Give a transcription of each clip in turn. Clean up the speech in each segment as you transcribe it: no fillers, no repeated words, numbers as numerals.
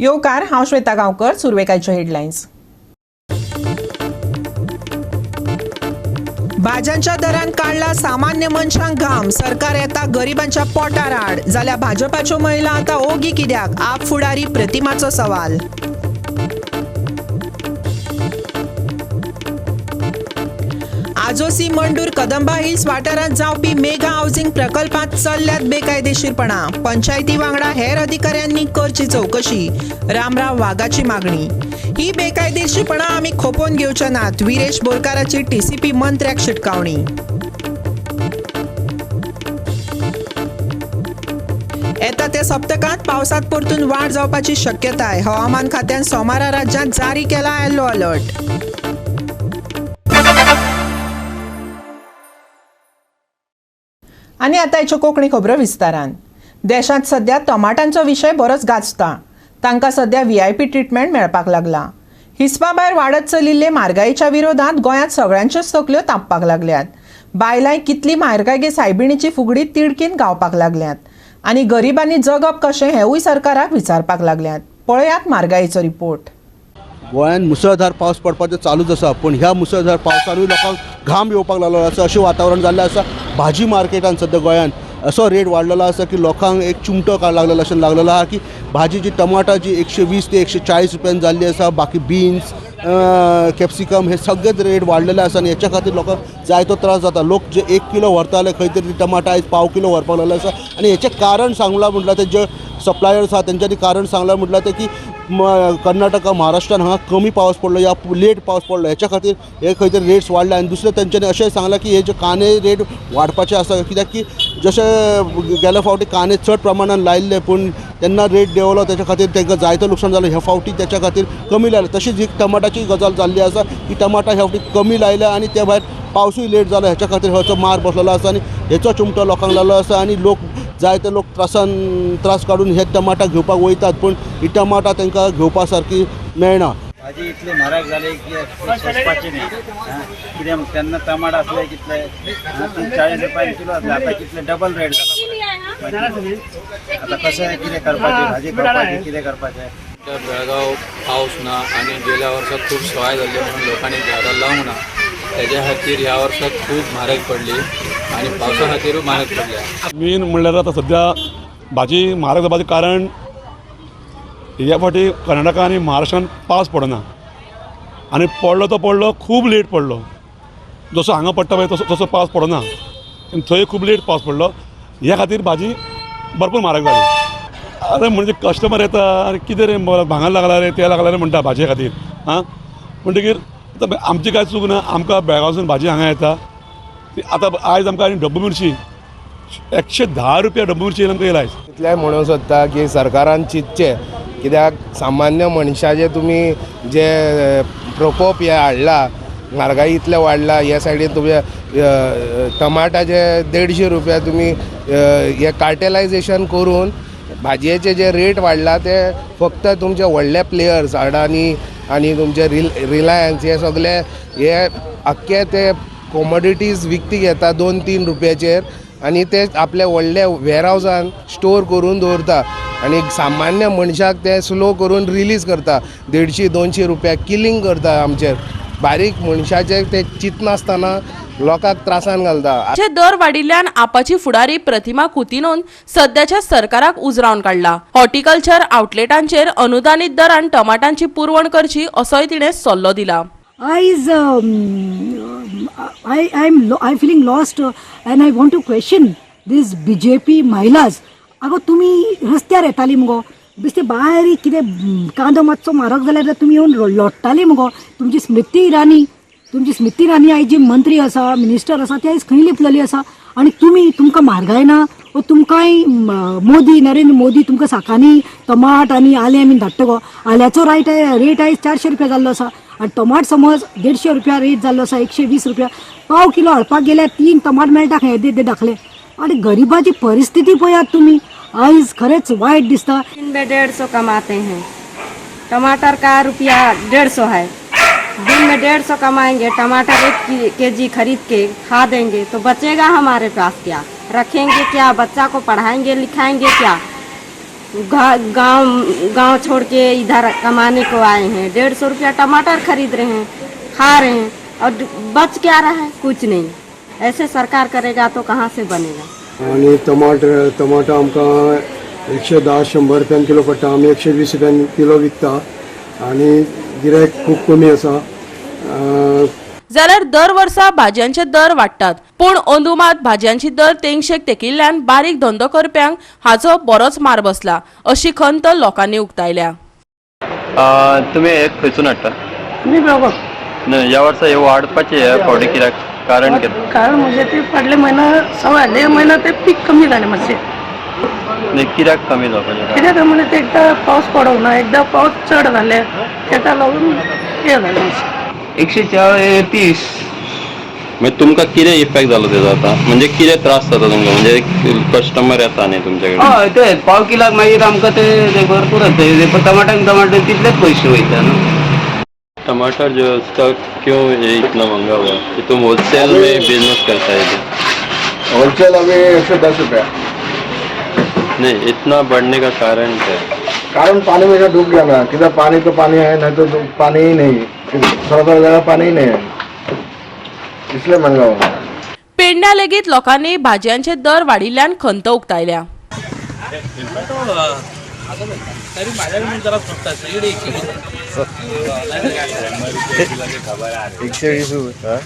येवकार, हांव श्वेता गांवकर. सुरवेक आयच्यो हेडलायन्स. भाज्यांच्या दरान काडला सामान्य मनशांक घाम. सरकार येता गरिबांच्या पोटार आड. जाल्यार भाजपाच्यो महिला आतां ओगी कित्याक? आप फुडारी प्रतिमाचो सवाल. आजोसी मंडूर कदंबा हिल्स वाठारांत जावपी मेगा हावसिंग प्रकल्पांत चल्ल्यात बेकायदेशीरपणा. पंचायती वांगडा हेर अधिकाऱ्यांनी करची चवकशी. रामराव वाघाची मागणी. ही बेकायदेशीरपणा आमी खोपोवन घेवचे नात. विरेश बोरकाराची टीसीपी मंत्र्याक शिटकावणी. येता त्या सप्तकांत पावसांत परतून वाड जावपाची शक्यताय. हवामान खात्यान सोमारा राज्यांत जारी केला येलो अलर्ट. आनी आतां हेच्यो कोंकणी खबरो विस्तारान. देशांत सद्या टमाटांचो विशय बरोच गाजता. तांकां सद्या व्हीआयपी ट्रिटमेंट मेळपाक लागला. हिसपा भायर वाडत चलिल्ले म्हारगायेच्या विरोधांत गोंयांत सगळ्यांच्योच तकल्यो तापपाक लागल्यात. बायलांय कितली म्हारगाय गे सायबिणीची फुगडी तिडकीन गावपाक लागल्यात आनी गरिबांनी जगप कशें हेवूय सरकाराक विचारपाक लागल्यात. पळयात म्हारगायेचो रिपोर्ट. गोंयांत मुसळधार पावस पडपाचो चालूच आसा, पूण ह्या मुसळधार पावसानूय लोकांक घाम येवपाक लागलो आसा अशें वातावरण जाल्लें आसा. भाजी मार्केटान सद्या गोंयांत असो रेट वाडलेलो आसा की लोकांक एक चिमटो लागलेलो अशें लागलेलो आहा की भाजी जी टमाटा जी 120 ते 140 रुपयान जाल्ली आसा. बाकी बीन्स, कॅप्सिकम हे सगळेच रेट वाडलेले आसा आनी हेच्या खातीर लोकांक जायतो त्रास जाता. लोक जे 1 किलो व्हरताले खंय तरी टमाटा आयज पाव किलो व्हरपाक लागले आसा. आनी हेचें कारण सांगलां म्हटल्यार ते जे सप्लायर्स आहा तेंच्यांनी कारण सांगलां म्हटल्यार तें की कर्नाटका महाराष्ट्रान हांगा कमी पावस पडलो या लेट पावस पडलो, हेच्या खातीर हे खंय तरी रेट्स वाडले. आनी दुसरें तेंच्यांनी अशें सांगलां की हे जे कांदे रेट वाडपाचे आसा, कित्याक की जशें गेल्या फावटी कांदे चड प्रमाणान लायिल्ले पूण तेन्ना रेट देंवलो, तेच्या खातीर तांकां जायतो लुकसाण जालें. ह्या फावटी तेच्या खातीर कमी लायले. तशीच ही टमाटाची गजाल जाल्ली आसा की टमाटा ह्या फावटी कमी लायले आनी त्या भायर पावसूय लेट जालो, हेच्या खातीर हेचो मार बसलेलो आसा आनी हेचो चिमटो लोकांक लागलो आसा. आनी लोक जायते लोक त्रास काडून हे टमाटा घेवपाक वयतात, पूण ही टमाटा तांकां घेवपा सारकी मेळना. भाजी इतली म्हारग जाली की सोंसपाची न्ही. कितें तेन्ना टमाट आसले कितले 40 रुपयान किलो आसले, आतां कितले डबल रेट जाला. आतां कशें कितें करपाचें, भाजी खावपाची कितें करपाचें. बेळगांव पावस ना आनी गेल्या वर्सा खूब सवाय जाल्ली म्हणून लोकांनी झाडां लावंक ना, तेज्या खातीर ह्या वर्सा खूब म्हारग पडली आनी पावसा खातीरूय म्हारग पडल्या. मेन म्हणल्यार आतां सद्या भाजी म्हारग जावपाचें कारण ह्या फावटी कर्नाटका आनी महाराष्ट्रान पावस पडना आनी पडलो तो पडलो खूब लेट पडलो. जसो हांगा पडटा पळय तसो तसो पावस पडना, थंय खूब लेट पावस पडलो. ह्या खातीर भाजी भरपूर म्हारग जाली. अरे म्हणजे कस्टमर येता, अरे कितें रे भांगर लागला रे तें लागला रे म्हणटा भाजये खातीर. आं म्हणटकीर आतां आमची कांय चूक ना, आमकां बेळगांवसून भाजी हांगा येता. ती आतां आयज आमकां आनी डब्बू मिरची 110 रुपया डब्बू मिरची आमकां येयला आयज. इतलें म्हणूंक सोदता की सरकारान चिंतचें, कित्याक सामान्य मनशाचे तुमी जे प्रकोप हे हाडला, म्हारगाय इतलें वाडला. हे सायडीन तुमी टमाटाचे 150 रुपया तुमी हे कार्टेलायजेशन करून भाजयेचे जे रेट वाडला ते फक्त तुमचे व्हडले प्लेयर्स अडानी आनी तुमचे रिलायन्स हे सगळे हे आख्खे ते कॉमोडिटीज विकती घेता 2-3 रुपयाचेर आनी ते आपले व्हडले वेरहावजान स्टोर करून दवरता आनी सामान्य मनशाक ते स्लो करून रिलीज करता. 150-200 रुपया किलिंग करता आमचेर. बारीक मनशाचे ते चिंतनासतना लोकांक त्रासान घालता. दर वाडिल्ल्यान आपाची फुडारी प्रतिमा कुतिनोन सद्याच्या सरकाराक उजरावन काडला. हॉर्टिकल्चर आउटलेटांचेर अनुदानीत दरान टमाटांची पुरवण करची असोय तिणें सल्लो दिला. आयज I am feeling lost and I want to question this BJP महिलाज. आगो तुमी रस्त्यार येताली मुगो, बेश्टे बारीक कितें कांदो मातसो म्हारग जाल्यार तुमी येवन लोट्टाली मुगो. तुमची स्मृती इराणी, तुमची स्मृती इराणी आयज जी मंत्री आसा, मिनिस्टर आसा, ती आयज खंय लिपलेली आसा? आनी तुमी तुमकां म्हारगाय ना वो तुमकांय मोदी, नरेंद्र मोदी तुमकां साकांनी टमाट आनी आलें बीन धाडटा गो. आल्याचो रेट आयज 400 रुपया जाल्लो आसा आनी टमाट समज 150 रुपया रेट जाल्लो आसा, 120 रुपया पाव किलो हाडपाक गेल्यार 3 टमाट मेळटा खंय येदे दाखले. आनी गरिबाची परिस्थिती पळयात तुमी, आयज खरेंच वायट दिसता. दिन में 150 कमाते हैं, टमाटर का रुपया 150 है. दिन में 150 कमाएंगे, टमाटर 1 केजी खरीद के खा देंगे तो बचेगा हमारे पास क्या? रखेंगे क्या? बच्चा को पढ़ाएंगे लिखाएंगे क्या? गांव गांव छोड़ के इधर कमाने को आए हैं। 150 रुपया टमाटर खरीद रहे हैं, खा रहे हैं और बच क्या रहा है? कुछ नहीं। ऐसे सरकार करेगा तो कहाँ से बनेगा? आनी टमाटर, टमाटो आमकां 110, 100 रुपयान किलो पडटा. आमी 120 रुपयान किलो विकता आनी गिरायक खूब कमी आसा. जाल्यार दर वर्सा भाजयांचे दर वाडटात, पूण अंदू मात भाजयांची दर तेंगशेक तेकिल्ल्यान बारीक धंदो करप्यांक हाचो बरोच मार बसला अशी खंत लोकांनी उक्तायल्या. तुमी हे खंयसून हाडटा? मी बेळगाव. न्हय, ह्या वर्सा हे वाडपाचे हे फावटी कित्याक, कारण कितें? कारण म्हणजे ते फाटले म्हयना सवाय आसले, हे म्हयना ते पीक कमी जालें मातशें. न्हय, कित्याक कमी जावपाचें कारण? कित्याक काय म्हणजे ते एकदां पावस पडोंक ना, एकदां पावस चड जाले, तेका लागून हें जालें मातशें. 140, 30. मागीर तुमकां कितें इफेक्ट जालो तेजो आतां, म्हणजे कितें त्रास जाता तुमकां, म्हणजे कस्टमर येता न्ही तुमचे कडेन? हय, ते पाव किलाक मागीर आमकां ते ते भरपूर जाता. टमाट्याक टमाटर तितलेच पयशे वयता न्हू. टमाटर जो है उसका क्यों ये इतना महंगा हुआ कि तुम होलसेल में बिजनेस करता है? होलसेल अभी 110 रुपया. नहीं, इतना बढ़ने का कारण क्या है? कारण पानी में डूब गया ना. किधर पानी तो पानी है, नहीं तो पानी ही नहीं, थोड़ा थोड़ा जगह पानी ही नहीं है, इसलिए महंगा हुआ. पेडण्या लेगीत लोकांनी भाजयांचे दर वाडिल्ल्यान खंत उक्तायल्या. 120 रुपये.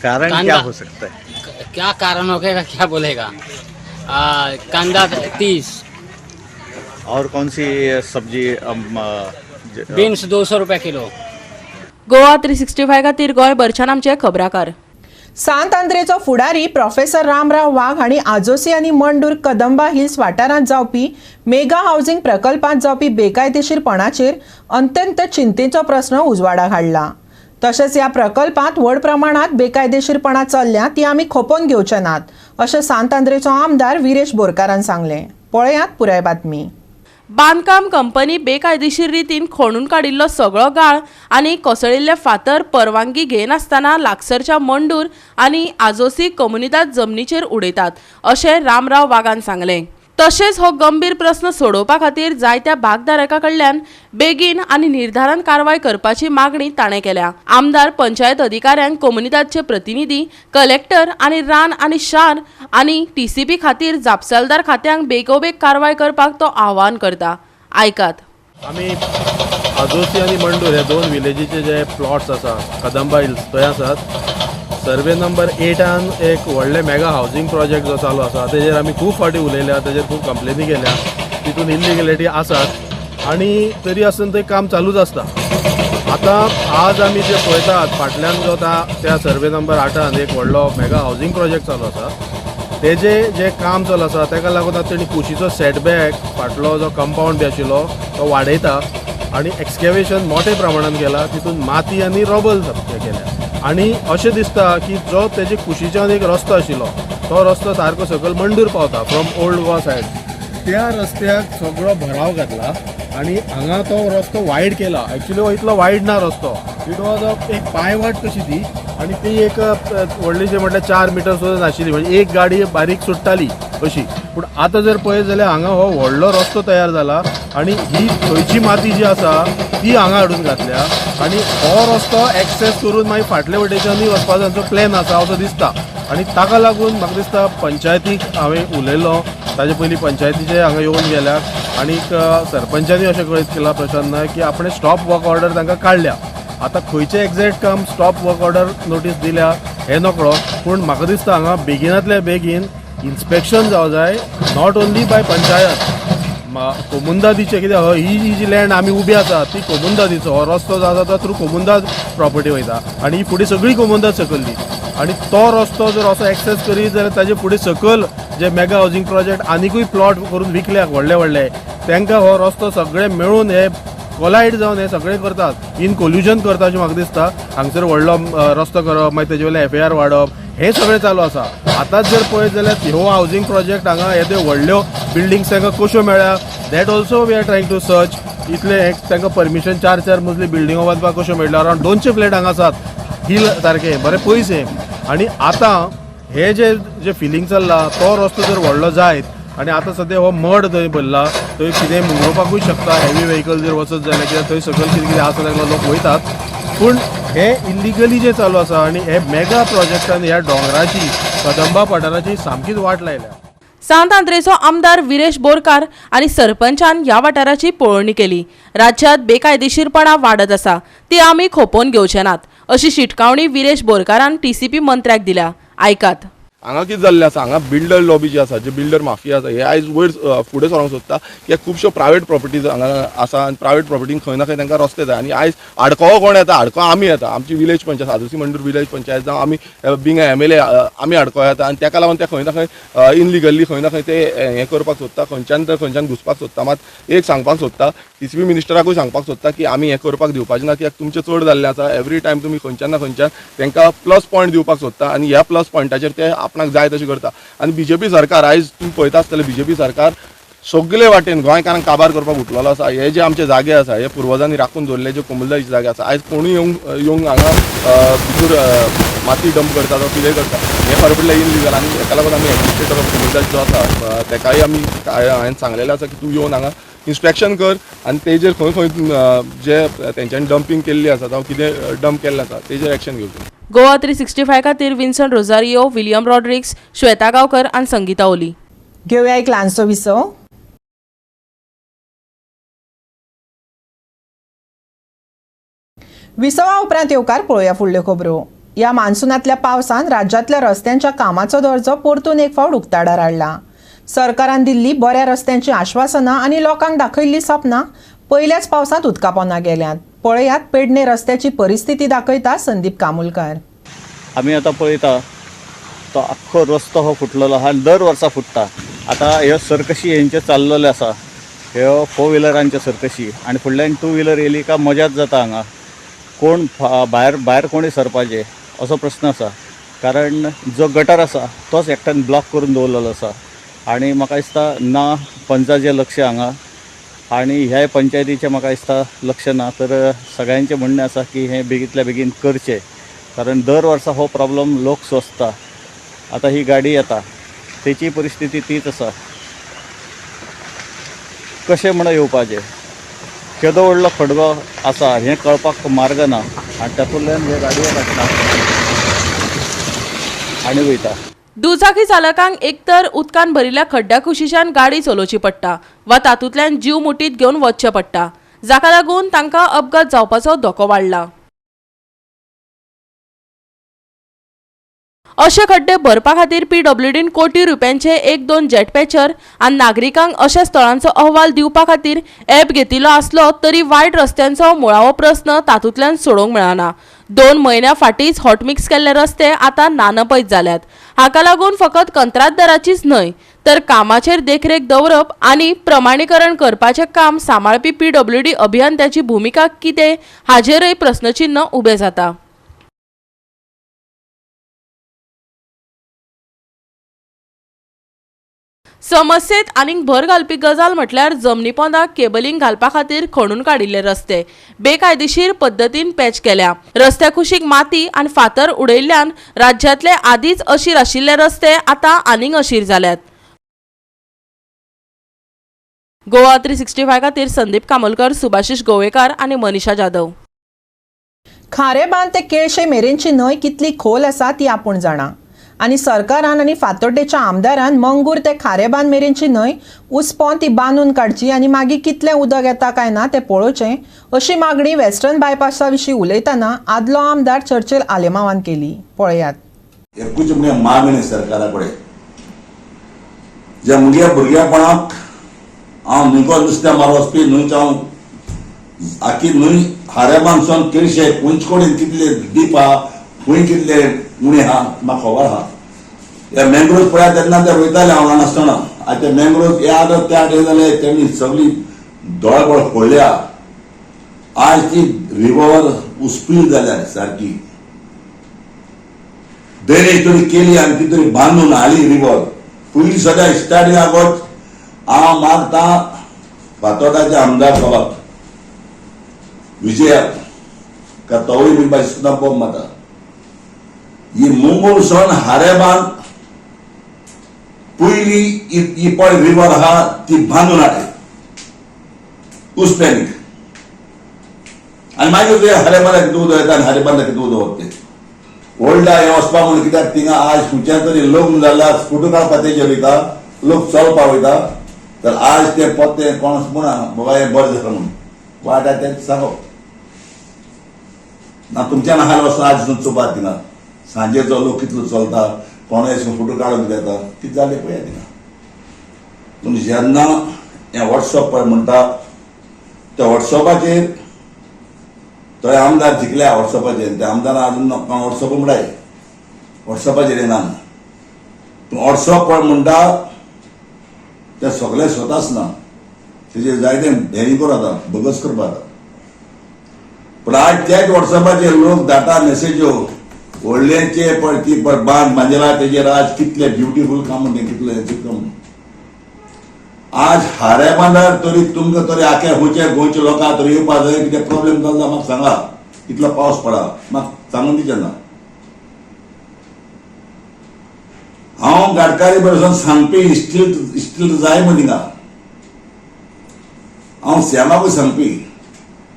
कारण क्या हो सकता है? क्या कारण होगा, क्या बोलेगा? कांदा 30. और कौन सी सब्जी? बीन्स 200 रुपये किलो. गोवा 365 खातीर गोंयभरच्यान आमचे खबराकार. सांत आंद्रेचो फुडारी प्रोफेसर रामराव वाघ हांणी आजोसी आनी मंडूर कदंबा हिल्स वाठारांत जावपी मेगा हावसिंग प्रकल्पांत जावपी बेकायदेशीरपणाचेर अत्यंत चिंतेचो प्रस्न उजवाडाक हाडला. तशेंच ह्या प्रकल्पांत व्हड प्रमाणांत बेकायदेशीरपणा चल्ल्या ती आमी खपोवन घेवचे नात अशें सांत आंद्रेचो आमदार विरेश बोरकारान सांगलें. पळयात पुराय बातमी. बांदकाम कंपनी बेकायदेशीर रितीन खणून काडिल्लो सगळो गाळ आनी कोसळिल्ले फातर परवानगी घेनासतना लागसरच्या मंडूर आनी आजोसी कोमुनिदाद जमनीचेर उडयतात अशें रामराव वागान सांगलें. तशेंच हो गंभीर प्रस्न सोडोवपा खातीर जायत्या भागधारकां कडल्यान बेगीन आनी निर्धारान कारवाय करपाची मागणी ताणें केल्या. आमदार पंचायत अधिकाऱ्यांक, कोमुनिदादचे प्रतिनिधी, कलेक्टर आनी रान आनी शार आनी टीसीपी खातीर जापसालदार खात्यांक बेगोबेग कारवाय करपाक तो आवाहन करता. आयकात. आमी आजोसी आनी मंडूर ह्या दोन विलेजीचे जे प्लॉट्स आसा कदंबा हिल्स थंय आसात. सर्वे नंबर 8 एक व्हडलें मेगा हावजींग प्रोजेक्ट जो चालू आसा, तेजेर आमी खूब फावटी उलयल्या, तेजेर खूब कंप्लेनी केल्या. तितून इल्लिगलिटी आसात आनी तरी आसून थंय काम चालूच आसता. आतां आज आमी जे पळयतात, फाटल्यान जो त्या सर्वे नंबर 8 एक व्हडलो मेगा हावजींग प्रोजेक्ट चालू आसा, तेजे जे काम चालू आसा तेका लागून आतां तेणी कुशीचो सेटबॅक, फाटलो जो कंपावंड बी आशिल्लो तो वाडयता आनी एक्सकेवेशन मोठे प्रमाणान केला. तितून माती आनी रबल केल्या आनी अशें दिसता की जो तेजे कुशीच्यान एक रस्तो आशिल्लो, तो रस्तो सारको सकयल मंडूर पावता फ्रॉम ओल्ड गोवा सायड, त्या रस्त्याक सगळो भराव घातला आनी हांगा तो रस्तो वायड केला. एक्चुली हो इतलो वायड ना रस्तो. It was a एक पांयवाट कशी ती आनी ती एक व्हडलीशी म्हटल्यार 4 मिटर सुद्दां नाशिल्ली, म्हणजे एक गाडी बारीक सुट्टाली अशी. पूण आतां जर पळयत जाल्यार हांगा हो व्हडलो रस्तो तयार जाला आनी ही थंयची माती जी आसा ती हांगा हाडून घातल्या आनी हो रस्तो एक्सेस करून मागीर फाटले वटेच्यानूय वचपाचो तांचो प्लॅन आसा असो दिसता. आनी ताका लागून म्हाका दिसता पंचायतीक हांवें उलयलो, ताजे पयलीं पंचायतीचे हांगा येवन गेल्या आनीक सरपंचानी अशें कळीत केलां प्रशांत नायक की आपणें स्टॉप वर्क ऑर्डर तांकां काडल्या. आतां खंयचे एग्जॅक्ट काम स्टॉप वर्क ऑर्डर नोटीस दिल्या हें नकळो, पूण म्हाका दिसता हांगा बेगिनांतल्या बेगीन इन्स्पेक्शन जावं जाय, not only bye panchayat, कोमुंदादीचे. कित्याक ही ही जी लँड आमी उबी आसा ती कोमुंदादीचो. हो रस्तो जो आसा तो थ्रू कोमुंदाद प्रॉपर्टी वयता आनी ही फुडें सगळी कोमुंदाद सकयली आनी तो रस्तो जर असो एक्सेस करीत जाल्यार ताजे फुडें सकयल जे मेगा हावजींग प्रोजेक्ट आनिकूय प्लॉट करून विकल्या व्हडले व्हडले, तांकां हो रस्तो सगळे मेळून हे कोलायड जावन हे सगळे करतात, इन कोल्युजन करता अशें म्हाका दिसता. हांगसर व्हडलो रस्तो करप, मागीर तेजे वयल्यान एफआयआर वाडप, हें सगळें चालू आसा. आतांच जर पळयत जाल्यार ह्यो हावजींग प्रोजेक्ट हांगा येद्यो व्हडल्यो बिल्डिंग्स तांकां कश्यो मेळ्ळ्या, that also we are trying to search. इतले तांकां परमिशन चार चार मजली बिल्डिंगो बांदपाक कश्यो मेळ्ळ्यो? अरावंड 200 फ्लॅट हांगा आसात, हिल सारके बरे पयस हे. आनी आतां हे जे जे फिलींग चल्ला, तो रस्तो जर व्हडलो जायत आनी आतां सद्या हो मड थंय भरला, थंय कितेंय मुंगरोवपाकूय शकता. हेवी व्हेकल जर वचत जाल्यार, कित्याक थंय सकयल कितें कितें आसा ताका लोक वयतात. पूण हे इल्लिगली जें चालू आसा आनी हे मेगा प्रोजेक्टान ह्या डोंगराची, कदंबा पठाराची सामकीच वाट लायल्या. सांत आंद्रेचो आमदार विरेश बोरकार आनी सरपंचान ह्या वाठाराची पळोवणी केली. राज्यांत बेकायदेशीरपणा वाडत आसा, ती आमी खोपोवन घेवचे नात अशी शिटकावणी विरेश बोरकारान टीसीपी मंत्र्याक दिल्या. आयकात. हांगा कितें जाल्लें आसा, हांगा बिल्डर लॉबी जी आसा, जे बिल्डर माफिया आसा, हे आयज वयर फुडें सरोंक सोदता की खुबश्यो प्रायवेट प्रॉपर्टीज हांगा आसा आनी प्रायवेट प्रॉपर्टीन खंय ना खंय तांकां रस्ते जाय. आनी आयज आडको कोण येता, आडको आमी येता, आमची विलेज पंचायत, आदोसी मंडूर विलेज पंचायत जावं आमी बींग MLA आमी आडको येता आनी ताका लागून ते खंय ना खंय इनलिगली खंय ना खंय ते हें करपाक सोदता, खंयच्यान तर खंयच्यान घुसपाक सोदता. मात एक सांगपाक सोदता, टीसीपी मिनिस्टराकूय सांगपाक सोदता की आमी हें करपाक दिवपाचें ना, कित्याक तुमचें चड जाल्लें आसा. एवरी टायम तुमी खंयच्यान ना खंयच्यान तांकां प्लस पॉयंट दिवपाक सोदता आनी ह्या प्लस पॉयंटाचेर ते आपणाक जाय तशें करता. आनी बीजेपी सरकार आयज तुमी पळयता आसतले, बीजेपी सरकार सगळे वाटेन गोंयकारांक काबार करपाक उठलेलो आसा. हे जे आमचे जागे आसा, हे पुर्वजांनी राखून दवरले जे कोमुनिदादीचे जागे आसा, आयज कोणूय येवंक हांगा भितर माती डंप करता जावं कितें करता, हें खरें पडल्यार इनलिगल. आनी हेका लागून आमी एडमिनिस्ट्रेटर ऑफ कोमुनिदाद जो आसा तेकाय आमी हांवें सांगलेलें आसा की तूं येवन हांगा इन्स्पेक्शन कर आनी तेजेर खंय खंय जे तेंच्यांनी डंपींग केल्ली आसा जावं कितें डंप केल्लें आसा तेजेर एक्शन घेवचें. गोवा 365 खातीर Vinson Rosario, William Rodrigues, Shweta Gaonkar आनी संगीता ओली. घेवया एक ल्हानसो विसव. विसवा उपरांत येवकार पळोवया फुडल्यो खबरो. ह्या मान्सूनांतल्या पावसान राज्यांतल्या रस्त्यांच्या कामाचो दर्जो परतून एक फावट उक्ताडार हाडला. सरकारान दिल्ली बऱ्या रस्त्यांची आश्वासनां आनी लोकांक दाखयल्ली सपनां पयल्याच पावसांत उदका पोंदा गेल्यांत. पळयात पेडणे रस्त्याची परिस्थिती दाखयता संदीप कामुलकार. आमी आतां पळयता तो आख्खो रस्तो हो फुटलेलो आहा आनी दर वर्सा फुट्टा. आतां ह्यो सर्कशी हेंच्यो चाललेल्यो आसा, ह्यो फोर व्हिलरांच्यो सर्कशी आनी फुडल्यान टू व्हिलर येयली काय मजाच जाता. हांगा कोण भायर भायर कोणी सरपाचें असो प्रस्न आसा, कारण जो गटर आसा तोच एकट्यान ब्लॉक करून दवरलेलो आसा. आनी म्हाका दिसता ना पंचाचें लक्ष हांगा आनी ह्या पंचायतीचें म्हाका दिसता लक्ष ना. तर सगळ्यांचें म्हणणें आसा की हें बेगींतल्या बेगीन करचें, कारण दर वर्सा हो प्रॉब्लम लोक सोंसता. आतां ही गाडी येता तेची परिस्थिती तीच आसा, कशें म्हणून येवपाचें, केदो व्हडलो खडगो आसा हें कळपाक मार्ग ना आनी तातूंतल्यान हे गाडयो काडटा आनी वयता. दुचाकी चालकांक एकतर उदकान भरिल्ल्या खड्ड्या कुशीच्यान गाडी चलोवची पडटा वा तातूंतल्यान जीव मुठीत घेवन वचचें पडटा, जाका लागून तांकां अपघात जावपाचो धोको वाडला. अशे खड्डे भरपा खातीर पीडब्ल्यूडीन कोटी रुपयांचे 1-2 जेट पॅचर आनी नागरिकांक अशा स्थळांचो अहवाल दिवपा खातीर ॲप घेतिल्लो आसलो तरी वायट रस्त्यांचो मुळावो प्रस्न तातूंतल्यान सोडोवंक मेळना. 2 म्हयन्यां फाटींच हॉटमिक्स केल्ले रस्ते आतां नानपयत जाल्यात. हाका लागून फकत कंत्राटदाराचीच न्हय तर कामाचेर देखरेख दवरप आनी प्रमाणीकरण करपाचें काम सांबाळपी पीडब्ल्यूडी अभियंत्याची भुमिका कितें हाचेरय प्रस्नचिन्न उबें जाता. समस्येत आनीक भर घालपी गजाल म्हटल्यार जमनीपोंदा केबलिंग घालपा खातीर खणून काडिल्ले रस्ते बेकायदेशीर पद्दतीन पॅच केल्या. रस्त्या कुशीक माती आनी फातर उडयल्ल्यान राज्यांतले आदींच अशीर आशिल्ले रस्ते आतां आनीक अशीर जाल्यात. गोवा 365 खातीर संदीप कामोलकर, सुभाषिश गोवेकार आनी मनीषा जाधव. खारेबांद ते केळशे मेरेनची न्हंय कितली खोल आसा ती आपूण जाणा आनी सरकारान आनी फातोड्डेच्या आमदारान मंगूर ते खारेबांद मेरेनची न्हंय उसपोन ती बांदून काडची आनी मागीर कितलें उदक येता काय ना तें पळोवचें अशी मागणी वेस्टर्न बायपासा विशीं उलयतना आदलो आमदार चर्चिल आलेमावान केली. पळयात. एकूच म्हणजे मागणी सरकारा कडेन, जे म्हगे भुरगेपणाक हांव न्हंयको नुस्तें मार वचपी, न्हंयच हांव आखी न्हंय खारेबांदसून केळशे खंयचे कडेन कितले डीप आहा, खंय कितले उणें आहा म्हाका खबर आहा. हे मँग्रोव पळया तेन्ना ते रोयताले हांव ल्हान आसतना. आतां ते मँग्रोव हे आतां त्या हे जाले तेणी सगळी दोळबळ फोडल्या. आज ती रिवर उस्पील जाल्या सारकी. दरी तरी केली आनी ती तरी बांदून हाडली रिवर. पयलीं सदां स्टार्टिंगाकच हांव मागता फातोर्डाच्या आमदार साबाक विजयाक का तोवूय बी भाशेन बोब मारता. ही मुंगूर सण हारेबांद पयली ही पळय रिवर आहा ती बांदून हाडले उसप्यानीक आनी मागीर तुवें हरेबांदा कितें उदक येता आनी हरेबांदा कितें उदक वता तें व्हडल्या हें वचपा म्हणून कित्याक थिंगा आज खंयच्या तरी लग्न जाल्यार फोटो काडपा तेजेर वयता, लोक चलपा वयता, तर आज तें पोत्तें कोण म्हणा बाबा हें बरें जालां म्हणून वायट आहा तें सांगप ना. तुमच्यान आहार वचून आज चोवपा थिंगा सांजेचो लोक कितलो चलता, कोण फोटो काडून येता, कितें जालें पळया थिंगा. पूण जेन्ना हें वॉट्सअप पळय म्हणटा त्या वॉट्सअपाचेर थोडे आमदार जिखल्या वॉट्सअपाचेर, त्या आमदारान आजून वॉट्सअप म्हणटाय वॉट्सअपाचेर येना. पूण वॉट्सअप पळय म्हणटा तें सगळें स्वताच ना, तेजेर जायते हें करूं जाता, बोगस करपा जाता. पूण आज त्याच वॉट्सअपाचेर लोक धाडटा मेसेज्यो व्हडल्याचे पळय ती पळय बांद बांदेला तेजेर आज कितले ब्युटिफूल काम म्हणटा कितले हें काम. आज हाऱ्या बांदार तरी तुमकां तरी आख्या खंयच्या गोंयच्या लोकांक तरी येवपा जाय कितें प्रॉब्लेम जालो म्हाका सांगा, कितलो पावस पडा म्हाका सांगून दिवचें ना. हांव गाडकारी बरोबर सांगपी इस्टील इस्टील जाय म्हण थिंगा हांव सीएमाकूय सांगपी,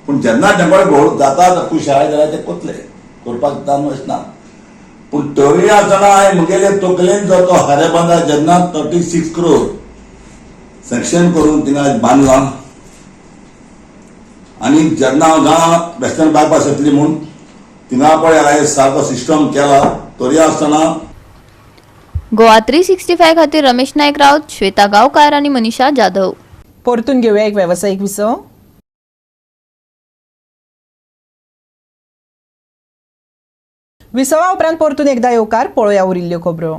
पूण जेन्ना तेंकडे घोळ जाता खूश आहाय जाल्यार ते कोतले करपाक तान वचना. पूण तरी आसतना हांवें म्हगेले तकलेन जो तो हारे बांदा जेन्ना 36 करोड सँक्शन करून थिंगा बांदला आनी जेन्ना हांव गांव वेस्टर्न बायपास येतली म्हूण थिंगा पळय हांवें सारको सिस्टम केला तरी आसतना. गोवा 365 खातीर रमेश नायक राऊत, श्वेता गांवकार आनी मनीषा जाधव. परतून घेवया एक वेवसायीक विसव. विसवा उपरांत परतून एकदा येवकार पळोवया उरिल्ल्यो खबरो.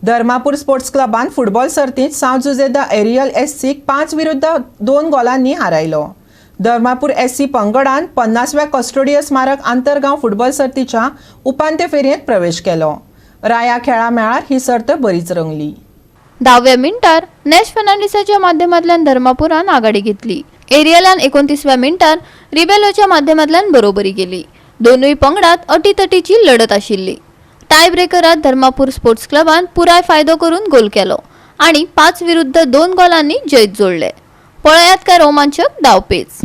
धर्मापूर स्पोर्ट्स क्लबान फुटबॉल सर्तींत सांव जुझे the aerial एससीक 5-2 गोलांनी हारायलो. धर्मापूर एससी पंगडान 50व्या कस्टोडियल स्मारक आंतरगांव फुटबॉल सर्तीच्या उपांत्य फेरयेंत प्रवेश केलो. राया खेळा मेळार ही सर्त बरीच रंगली. 10व्या मिनटार नॅश फर्नांडीसाच्या माध्यमांतल्यान धर्मापुरान आघाडी घेतली. एरियलान 29व्या मिनटार रिबेलोच्या माध्यमांतल्यान बरोबरी केली. दोनूय पंगडात अटीतटीची लढत आशिल्ली. टाय ब्रेकरात धर्मापूर स्पोर्ट्स क्लबान पुराय फायदो करून गोल केलो आणि 5-2 गोलांनी जैत जोडले. पळयात काय रोमांचक डावपेच.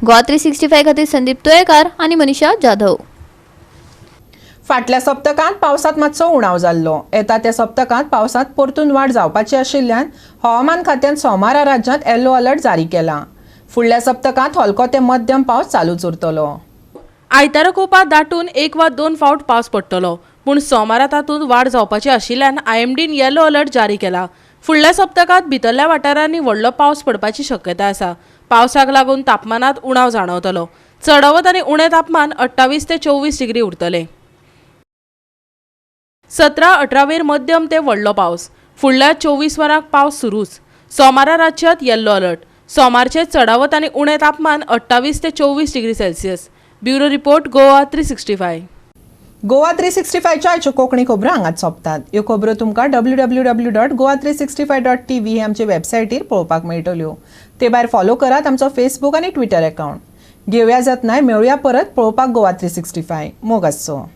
गोवा 365 खातीर संदीप तुयेकार आनी मनीषा जाधव. फाटल्या सप्तकांत पावसांत मातसो उणाव जाल्लो. येता त्या सप्तकांत पावसांत परतून वाड जावपाची आशिल्ल्यान हवामान खात्यान सोमारा राज्यांत येलो अलर्ट जारी केला. फुडल्या सप्तकांत हलको ते मध्यम पावस चालूच उरतलो. आयतारा कोपा दाटून 1 वा 2 फावट पावस पडटलो, पूण सोमारा तातूंत वाड जावपाची आशिल्ल्यान आयएमडीन येलो अलर्ट जारी केला. फुडल्या सप्तकांत भितरल्या वाठारांनी व्हडलो पावस पडपाची शक्यता आसा. पावसाक लागून तापमानात उणाव जाणवतलो. चडावत आनी उणें तापमान 28 ते 24 डिग्री उरतलें. 17-18वेर मध्यम ते व्हडलो पावस. फुडल्या 24 वरांक पावस सुरूच. सोमारा राज्यांत येल्लो अलर्ट. सोमारचें चडावत आनी उणें तापमान 28 ते 24 degree Celsius. Bureau report, Goa 365. Goa 365च्या आयच्यो कोंकणी खबरो हांगाच सोंपतात. ह्यो खबरो तुमकां www.goa365.tv हे आमचे वेबसायटीर पळोवपाक मेळटल्यो. ते भायर फॉलो करात आमचो फेसबूक आनी ट्विटर अकावंट. घेवया जतनाय, मेळुया परत पळोवपाक गोवा 365. मोग आसचो.